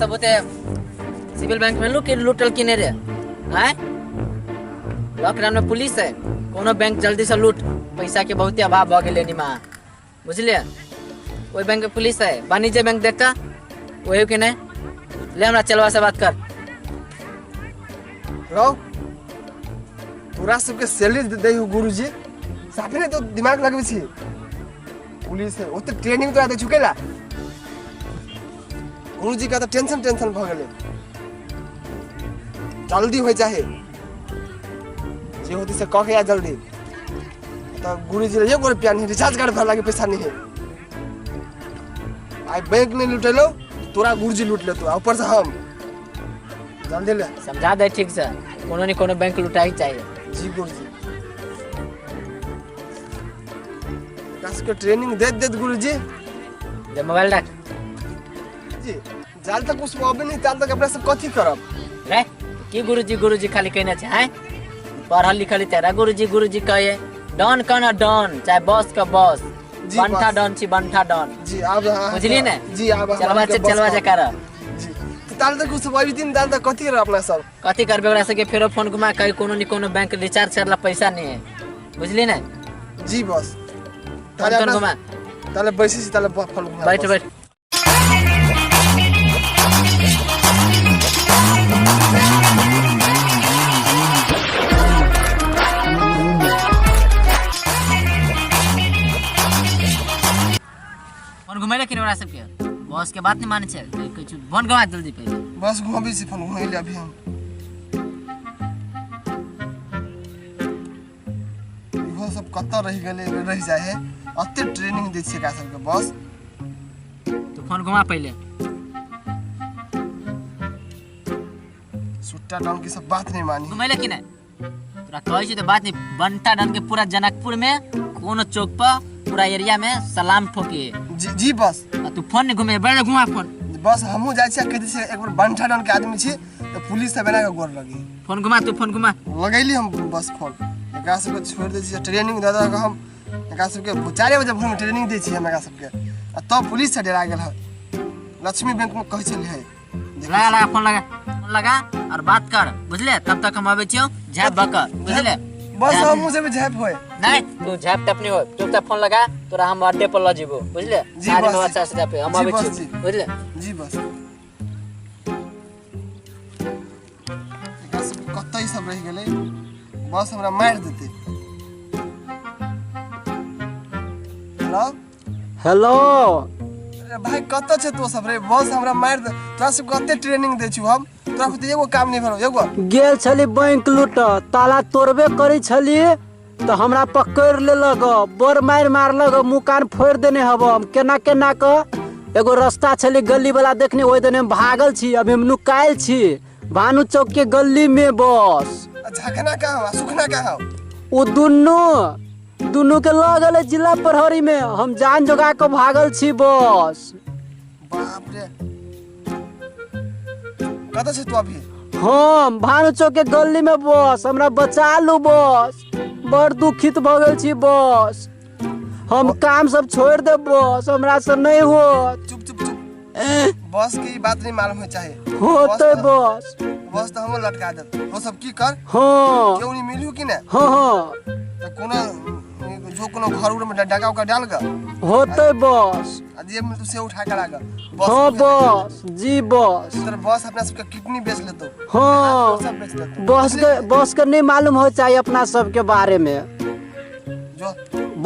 सब होते civil bank में लूट लूटल कि नहीं रे आय लॉकडाउन में पुलिस है कोनो बैंक जल्दी से लूट पैसा के बहुते अभाव भ गेलै निमा बुझलिए ओहि बैंक में पुलिस है वाणिज्य बैंक देखता वही के नहीं ले हमरा चलवा से बात कर रहो तोरा सबके सैलरी दै हो गुरुजी साफे नहीं तो दिमाग लगबै छी पुलिस है ओते ट्रेनिंग तोरा दै छु केला गुरुजी का तो टेंशन टेंशन भऽ गेलै जल्दी होइ चाहे जे होती से कह के आ जल्दी तो गुरुजी ले एगो रुपया नहीं रिचार्ज कार्ड भर लागे पैसा नहीं है आई बैंक नहीं लुटेलो तोरा गुरुजी लूट लेतो आ ऊपर से हम जल्दी ले समझा दे ठीक से कोनो नहीं कोनो बैंक लुटाई चाहिए जी गुरुजी एकरा सबके ट्रेनिंग देत देत गुरुजी दे मोबाइल रख जी जाल तक कुछ अबे नहीं ताल तक अपना सब कथी करब रे की गुरुजी गुरुजी खाली कहने छै हैं पढ़ल लिखल तेरा गुरुजी गुरुजी कहे डॉन कना डॉन चाहे बॉस का बॉस जी, बंठा बॉस। डॉन छी बंठा डॉन जी आब अहाँ- बुझलियै ने जी आब चलवा अहाँके छै बस चलवा छै करब। कर जी तऽ ताल तक कुछ अबे दिन ताल तक कथी करब अपना सब कथी करबे ओकरा सबके फेरो फोन घुमा कही कोनो नि कोनो बैंक रिचार्ज करला पैसा नहीं है बुझली ने जी बस फोन ताले तोन अपना घुमा ताले बैसे छी ताले फोन घुमा बैठ बस। बैठ फोन घुमेले कि ओकरा सबके बॉस के बात नहीं माने छै कहै छै फोन घुमा जल्दी पहिले बस घुमाबै छी फोन घुमेले अभी हम इहो सब कतऽ रहि गेलै रहि जाइ है अते ट्रेनिंग दै छियै एकरा सबके बस तू फोन घुमा पहिले सुट्टा डाउन की सब बात नहीं मानी घुमेले कि नहीं तोरा कहै छी तऽ बात नहीं बंटा डन के पूरा जनकपुर में कोनो चौक पर पूरा एरिया में सलाम ठोकी जी जी बस आ तू फोन नहीं घुमे बड़ा घुमा फोन बस हमहूँ जाइ छियै कहै छियै एक बेर बंठा डन के आदमी छी तऽ पुलिस सब एना के गोर लगी फोन घुमा तू फोन घुमा लगैली हम बस फोन एकरा सबके छोड़ि दै छियै ट्रेनिंग दऽ दऽ कऽ हम एकरा सबके 4 बजे भोरमे ट्रेनिंग दै छियै हम एकरा सबके आ तब पुलिस से डरा गेल हँ लक्ष्मी बैंकमे कहै छलै लगा लगा फोन लगा फोन लगा और बात कर बुझले तब तक हम आबै छियौ झाप बकर बुझले बस हमहूँ से भी झाँप होय नहीं तू झाप टप नहीं हो चुपचाप फोन लगा तोरा हम अड्डे पर ल जेबो बुझले जी, साँझ में बस। अच्छा से जापे हम जी, आबै बस, छियौ जी। बुझले जी बस एकरा सबके कतऽ ई सब रहि गेलै बस हमरा मारि देतै हेलो हेलो अरे भाई कतऽ छै तो सब रे बस हमरा मारि दे तोरा सब कते ट्रेनिंग दै छी हम तोरा सब एगो काम नहि भेलौ एगो गेल छली बैंक लूट ताला तोड़बे करै छली तऽ हमरा पकड़ि लेलक बड़ मारि मारलक मुँह कान फोड़ि देने हब हम केना केना कऽ एगो रास्ता छलै गली वाला देखने ओहि देने हम भागल छी अभी हम नुकायल छी भानु चौक के गली में बस झखना कहाँ हो सुखना कहाँ हो ओ दुनू दुनू के लऽ गेलै जिला प्रहरी में हम जान जोगा कऽ भागल छी बस बाप रे कतऽ छै तू अभी हम भानु चौक के गली में बस हमरा बचा लू बस बड़ दुखित भऽ गेल छी बस हम काम सब छोड़ देब बस हमरा से नहीं होत चुप चुप चुप बस के ई बात नहीं मालूम हो चाहे होते बस बस तो हमो लटका देत वो सब की कर हाँ क्यों नहीं मिलू कि ना हाँ हाँ तो कोनो जो कोनो घर उर में डगा उगा डाल ग होते बस आ जे मिलतौ से उठा के लाग बस हाँ बस जी बस तोर बस अपना सबके किडनी बेच लेतो हाँ सब बेच लेतो बस के बस के नहीं मालूम हो चाहिए अपना सबके बारे में जो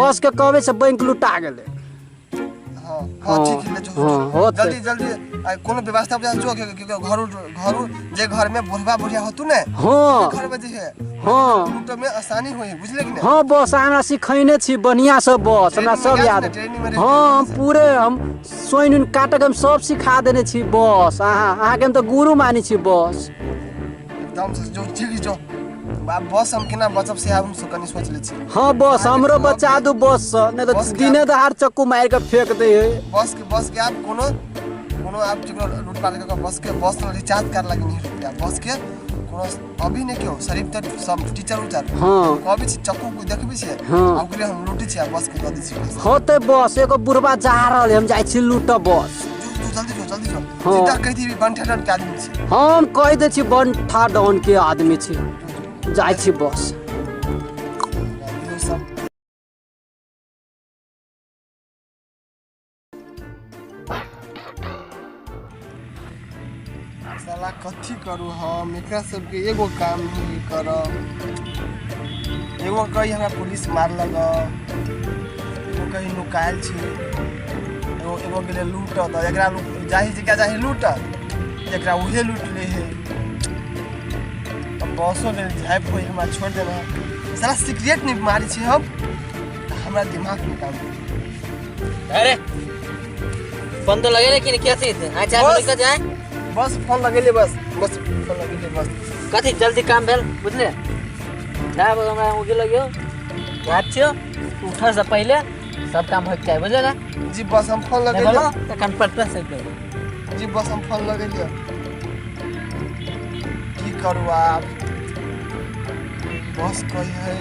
बस के कहबे से बैंक लुटा गेलै हाँ हाँ ठीक है ले जो हाँ, होतै। जल्दी जल्दी आ, कोनो व्यवस्था बुझा जो के के घर घर जे घर में बुढ़वा बुढ़िया होतु ने हाँ घर में जे है हाँ लूट में आसानी होई बुझले कि ने हाँ बस हमरा सिखैने छी बढ़िया से बस हमरा सब याद ट्रेनिंग में हाँ हम पूरे हम सोइन उइन काटक हम सब सिखा देने छी बस अहाँ अहाँके हम तऽ गुरु मानै छी बस एकदम से जो ठीक जो बाप बस हम केना बचब से हम सो कनी सोच ले छी हाँ बस हमरो बचा दू बस से नहीं बस तऽ के दिने दहाड़ चक्कू मारि कऽ फेंक दै है बस के आप कोनो कोनो आप केकरो लूटपाट कऽ के बस के बस में रिचार्ज कर लागी नहीं रुपया बस के कोनो अभी नहीं क्यों शरीफ तऽ सब टीचर उचर हाँ। कहबे छी चक्कू को देखबे छी हाँ। आ ओकरे हम लूटे छी आ बस के दऽ दै छी पैसा होतै बस एगो बुढ़बा जा रहल है हम जाइ छी लूटऽ बस जो जल्दी जो, जल्दी जो। हाँ। सीधा कहि दी बंठा डन के आदमी छी। हम कहि दै छी बंठा डॉन के आदमी छी। जाइ छी बस। इहो सब साला कथी करू हम, एकरा सबके एगो काम नहीं करब। एगो कही हमरा पुलिस मारलक, एगो कही नुकायल छी, एगो एगो गेलै लूटऽ, तऽ एकरा जाही जकरा जाही लूटऽ, एकरा उहे लूट ले है। अब बसो गेल झाँपि होई हमरा छोड़ि देना। साला सिगरेट नहीं मारै छी हम, तऽ हमरा दिमाग में काम करै। अरे फोन तो लगे कि क्या चीज अच्छा बस। निकल जाए। बस फोन लगेले, बस बस फोन लगेले बस। कथी जल्दी काम भेल बुझले ना, हमरा उगे लगियो याद छियो, उठऽ से पहिले सब काम होइके चाही, बुझले ना? जी बस हम फोन नहीं लगेले। बोलो तखन पटना से देबै। जी बस हम फोन लगेलियै। की करू आब, बस कही है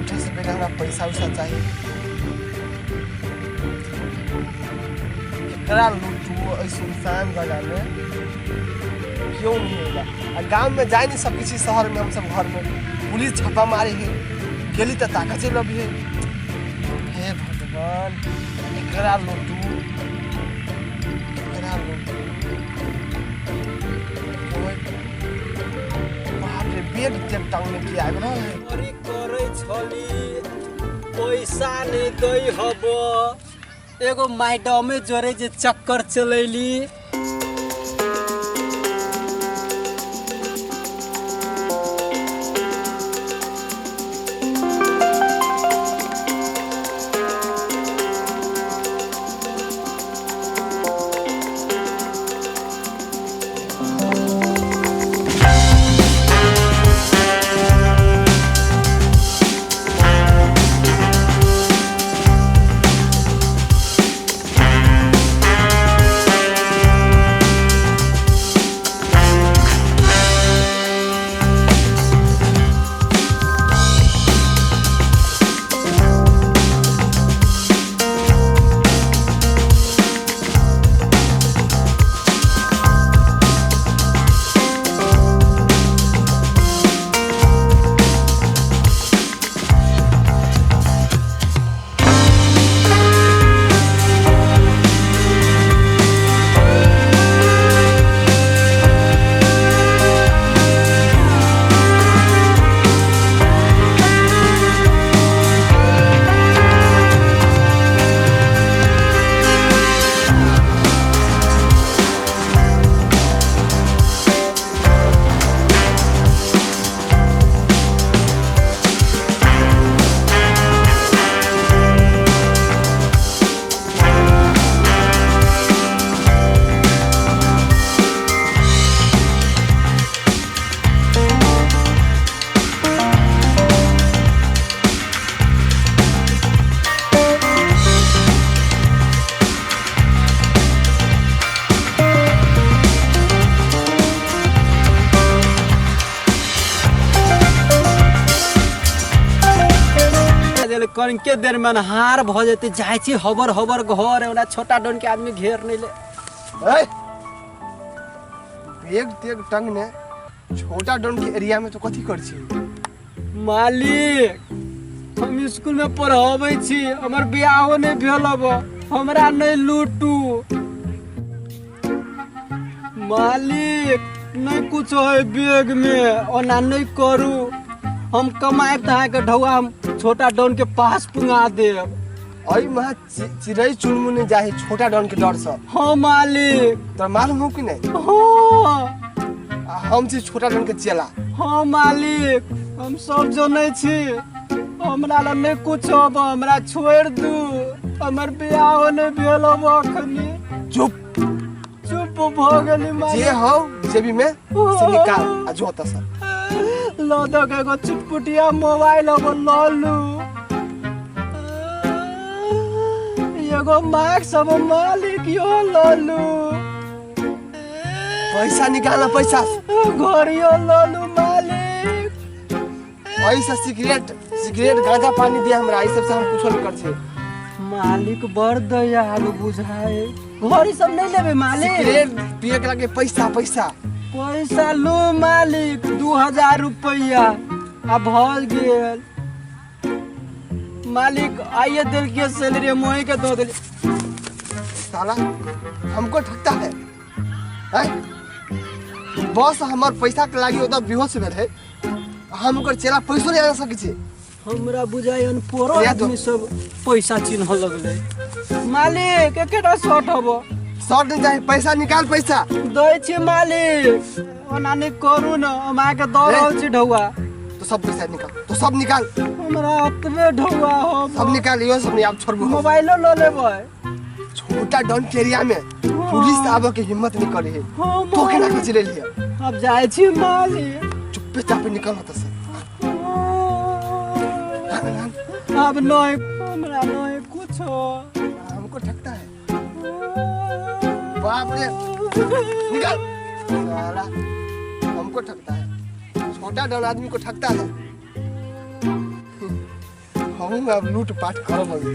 उठे से पहले हमरा पैसा उसा चाही। केकरा लूटू एहि सुनसान जगहमे, क्यों नहीं होगा। आ गाँव में जा नहीं सकै छी, शहरमे हमसब घरमे पुलिस छापा मारे है, गेली तऽ ताकत चलि अभी है। हे भगवान, एकरा लूटू, एकरा लूटू। ओए, बाप रे, बैग तेग टांगने की आबि रहल है। चोरी करै छली, पैसा नहि दै हब, एगो मैडमे जोरे जे चक्कर चलैली। कनिके देर में अन्हार भऽ जेतै, जाइ छी हबर हबर घर, ओना छोटा डोन के आदमी घेर नहि ले। ए, बैग तेग टंगने छोटा डोन के एरिया में तो कथी कर छी? मालिक, हम स्कूल में पढ़ाबै छी, हमर बियाहो नहि भेल हब, हमरा नहि लूटू मालिक। नहि कुछ है बैग में, ओना नहि करू, हम कमाएब तऽ अहाँके ढौआ हम छोटा डॉन के पास पुंगा देब। अई महा चिड़ै चुनमुनी जाहे छोटा डॉन के डर से। हाँ मालिक। तोरा मालूम हो कि नहीं? हाँ। आ हम छी छोटा डॉन के चेला। हाँ मालिक, हम सब जनै छी, हमरा लग नहि कुछ हब, हमरा छोड़ि दू, हमर बियाहो नहि भेल हब अखनी। चुप। चुप भऽ गेली जे मालिक। हौ जेबी में से निकाल आ जो ओतऽ से। लऽ दऽ के एगो चुटपुटिया मोबाइल हब, लऽ लू। एगो मास्क हब मालिक, यो लऽ लू। पैसा निकाल, पैसा। घड़ियो लऽ लू मालिक। ऐसा सिगरेट सिगरेट गांजा पानी दिया हमरा, ई सब से हम कुछो नहीं कर छी। मालिक बड़ दयालु बुझाए, घड़ी सब नहीं लेबे मालिक? सिगरेट पिए के लागे पैसा पैसा। पैसा लो मालिक, 2000 रुपया आ भर गेल मालिक। आइए दिल के सैलरी मोही के दो दिल। साला हमको ठगता है, हैं? बस हमर पैसा के लागी ओतऽ बेहोश भेल है, हम ओकर चेला पैसो नहीं आना सकै छी। हमरा बुझाइ अनपढ़ो लिया तो। आदमी सब पैसा चिन्ह लगलै। मालिक एकेटा शर्ट हबो। शर्ट नहीं चाही, पैसा निकाल पैसा। दै छी मालिक, ओना नहि करू न, हम अहाँके दऽ रहल छी ढौआ। तो सब पैसा निकाल, तो सब निकाल। हमरा ओतबे ढौआ हो। सब निकाल, इहो सब नहीं, आब छोड़बो। मोबाइलो लऽ लेबै। छोटा डन के एरिया में पुलिस आबऽ के हिम्मत नहीं करे है। हाँ, तो केना मालिक। के चले लिया? अब जाइ छी मालिक। चुप्पे चापे निकल होता से। अब नहीं, हमरा नहीं कुछो। हमको ठगता है, बाप रे। निकल साला, हमको ठगता है, छोटा डन आदमी को ठगता है। हम अब लूट पाट करब अभी।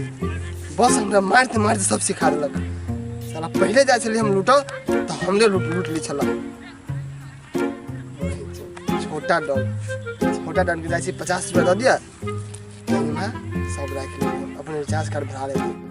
बस हमरा मारते मारते सब सिखा देलक साला। पहिले जाइ छलियै हम लूटऽ तऽ हमरे लूट लूट लै छलक छोटा डन। छोटा डन के जाइ छी, 50 रुपया दऽ दिअ, सब राखि लिअ, अपने रिचार्ज कार्ड भरा लेबै।